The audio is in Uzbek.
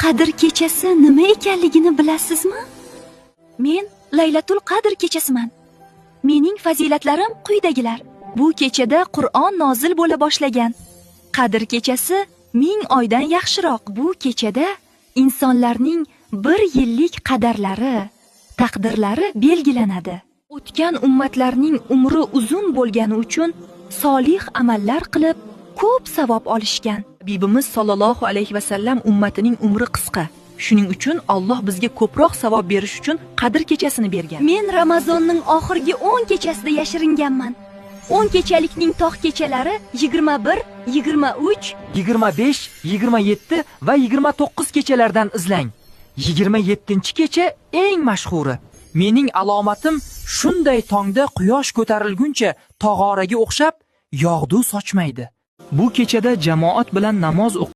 Qadr kechasi nima ekanligini bilasizmi? Men Laylatul Qadr kechasiman. Mening fazilatlarim quyidagilar. Bu kechada Qur'on nozil bo'la boshlagan. Qadr kechasi 1000 oydan yaxshiroq. Bu kechada insonlarning bir yillik qadarlari, taqdirlari belgilanadi. O'tgan ummatlarning umri uzun bo'lgani uchun solih amallar qilib ko'p savob olishgan. Habibimiz sollallohu alayhi vasallam ummatining umri qisqa. Shuning uchun Alloh bizga ko'proq savob berish uchun Qadr kechasini bergan. Men Ramazonning oxirgi 10 kechasida yashiringanman. 10 kechalikning tog' kechalari 21, 23, 25, 27 va 29 kechalardan izlang. 27-kecha eng mashhuri. Mening alomatim shunday tongda quyosh ko'tarilguncha tog'oraga o'xshab yog'du sochmaydi. Bu kechada jamoat bilan namoz o'qib